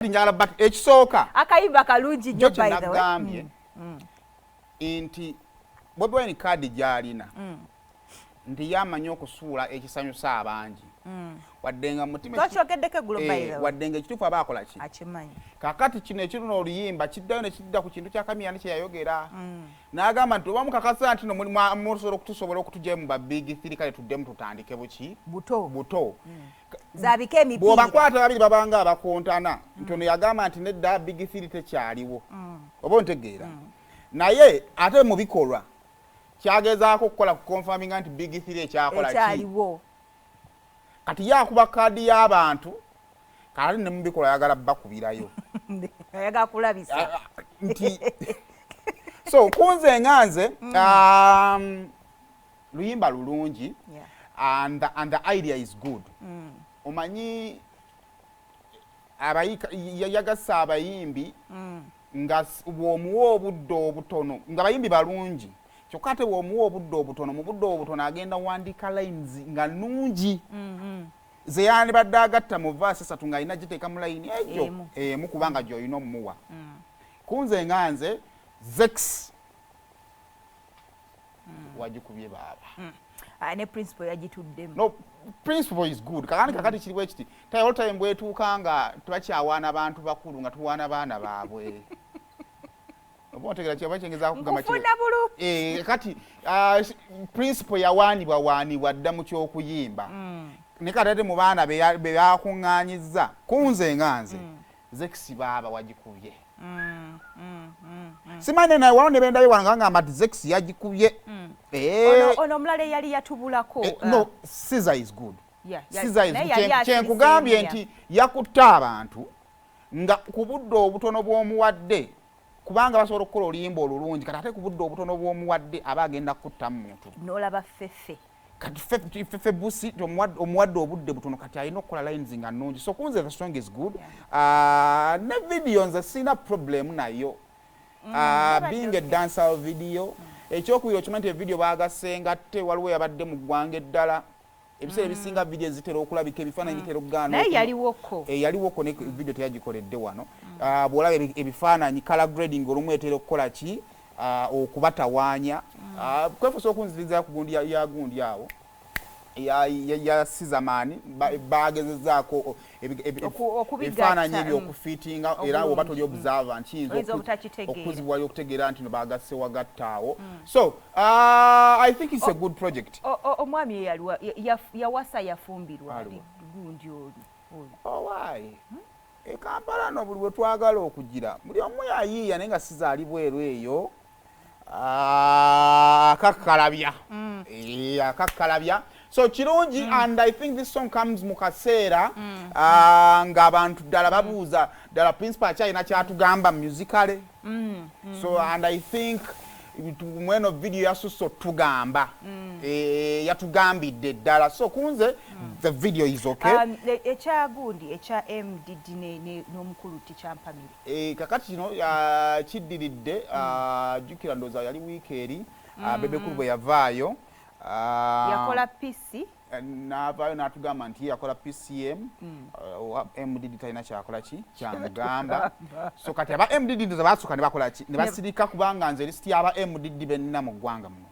Njagala, but ekisooka Akayimba kalungi nnyo. Kyo By the way. Kyenagambye nti Bobi Wine kaadi gy'alina nti yamanyi okusuula ekisanyusa abangi, wadde nga mutima Twakyogeddeko eggulo, by the way. Wadde nga ekituufu aba akola ki? Akimanyi. Kakati kino ekiruna oluyimba kiddayo ne kidda ku kintu kya Kamiyani kye yayogera, n'agamba nti oba mukakasa nti no musobola okutusobola okutugyayo mu ba Big Three, kale tuddemu tutandike buki? Buto. Buto. Zaabika emipiira. Bw'obakwata babiri babanga abakontana, nti ono yagamba nti nedda, Big Three tekyaliwo, oba ontegeera? Naye ate mu bikolwa kyagezaako okukola kuconfirminga nti Big Three ekyakola ki? Ekyaliwo. Kati ye akuba kaadi y'abantu, kale ne mu bikolwa ayagala bakubirayo. Ayagala kulabisa. Ah, ah, nti so kunze nga nze, luyimba lulungi and the idea is good. Omanyi yagassa abayimbi nga bw'omuwa obudde obutono, nga bayimbi balungi, kyokka ate bw'omuwa obudde obutono, mu budde obutono agenda wandika lines nga nnungi ze yandibadde agatta mu verse esatu ng'alina giteeka mu layini egyo Emu. emu, kubanga gy'olina omumuwa. Kunze nga nze, Zex wagikubye baaba. Ah, ne Principal yagituddemu. No, Principle is good. Kakati kiri bwe kiti, tayo time bwetuuka nga tebakyawaana bantu bakulu, nga tuwaana baana baabwe, oba otegera kyaba kyengezaako kugamba. Nkufuna bulungi. Eh, kati Principle yawaanibwa waanibwa dda mu kyokuyimba, ne kati ate mu baana be bakuŋŋaanyizza, kunze nga nze, Zex baaba wagikubye. Simanyi naye waliwo ne bendabye wano nga ngamba nti Zex yagikubye. Eh, Ono omulala eyali yatubulako. No, Caesar is good. Yeah, Caesar is naye good. yali Kyenkugambye asirise. nti yakutte abantu nga ku budde obutono bw'omuwadde, kubanga basobola okukola oluyimba olulungi, kati ate ku budde obutono bw'omuwadde aba agenda kuttamu muntu. N'olaba Fefe. Kati Fefe Busi omuwadde obudde butono, kati alina okukola lines nga nnungi. So kunze the song is good. Ne video nze sina problem nayo. Being a dancehall video, ekyokubiri okimanyi nti evideo bagasenga tte waliwo yabadde mu ggwanga eddala. Ebiseera ebisinga video zitera okulabika, ebifaananyi bitera okugaana. Naye yaliwoko. Eh, yaliwoko ne video teyagikoledde wano. Bw'olaba ebifaananyi, color grading olumu etera okukola ki? Okubatawaanya. Kwefusa okunziriza ku gundi ya gundi awo ya Sizamani, bagezezaako Okubigatta, ebifaananyi ebyo okufiitinga, era oba toli observer nkiyinza Oyinza obutakitegeera. Okuzibwali okutegeera nti no bagasse wagatta awo. So I think it's a good project. Omwami eyaliwa yawasa, yafumbirwa. Aliwa? Gundi oli oyo. Owaayi, e Kampala no buli bwe twagala okugira buli omu yayiiya, naye nga sizaali bweru eyo. Ah, akakkalabya. Eh, akakkalabya. So kirungi, and I think this song comes mu kaseera ng'abantu ddala babuuza ddala Principal akyalina kyatugamba musically. So and I think mweno video yasusse otugamba. Eh, yatugambidde ddala. So kunze the video is okay. Ekya gundi ekya MDD n'omukulu tikyampamire. Eh, kakati kino kiddiridde, jjukira ndowooza yali wiiki eri, Bebe Cool bwe yavaayo. Yakola PC. N'avaayo n'atugamba nti ye yakola PCM, owa MDD talina kyakola ki kyamugamba. So kati aba MDD ndoza basooka ne bakola ki, ne basirika, kubanga nze lisiti y'aba MDD benna mu ggwanga muno